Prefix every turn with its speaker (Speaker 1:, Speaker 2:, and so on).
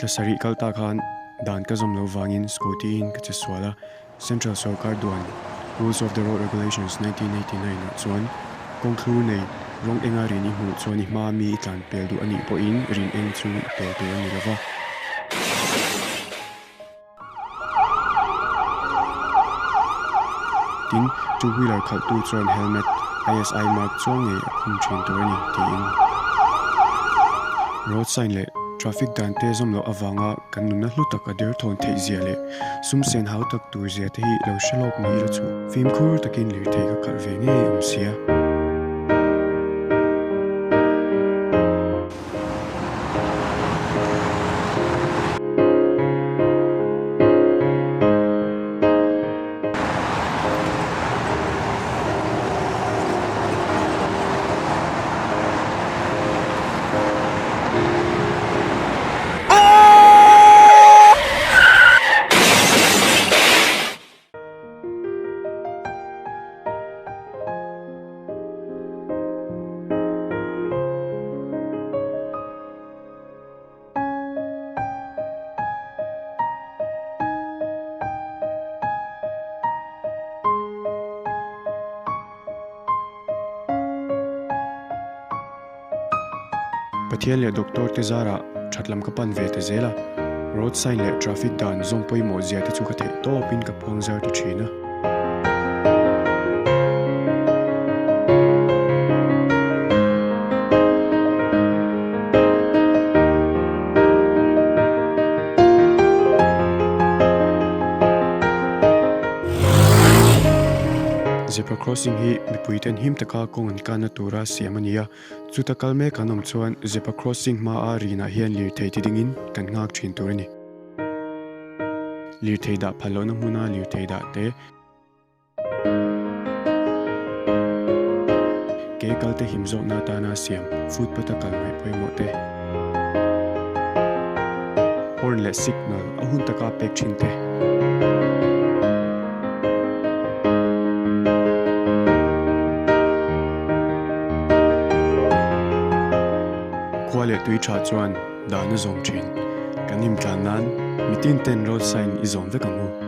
Speaker 1: Thla sarih kal ta khan dan ka zawm loh vangin scooty in ka che sual a, Central sorkar duan Rules of the Road Regulations 1989 ah chuan kawng thlur nei rawng enga rin i hmuh chuan i hmaa mi i tlan pel duh a nih pawhin rin eng chu i pel tur a ni lova. Tin, two wheeler khalhtu chuan helmet ISI mark chuang ngei a khum thin tur a ni tiin road sign leh traffic dan te zawm loh avanga kan nunna hlu tak a derthawn theih zia leh sum sen hau tak tur zia te hi lo hre lawk ni ila chu fimkhur takin lirthei ka khalh ve ngei awm sia. Pathian leh doctor te zarah that lam ka pan ve ta zel a, road sign leh traffic dan zawm pawimawh zia te chu ka theih tawpin ka puang zar ta thin a. Zebra crossing hi mipui ten him taka kawng an kanna tura siam a ni a, chuta kal mek an awm chuan zebra crossing hmaa rinah hian lirthei ti dingin kan nghak thin tur a ni. Lirthei dah phal lohna hmuna lirthei dah te. Ke kalte him zawkna atana siam footpath a kal ngaih pawimawh te. Horn leh signal a hun taka pek thin te. Khua leh tui tha chuan dan a zawm thin. Kan him tlan nan mitin ten road sign i zawm vek ang u.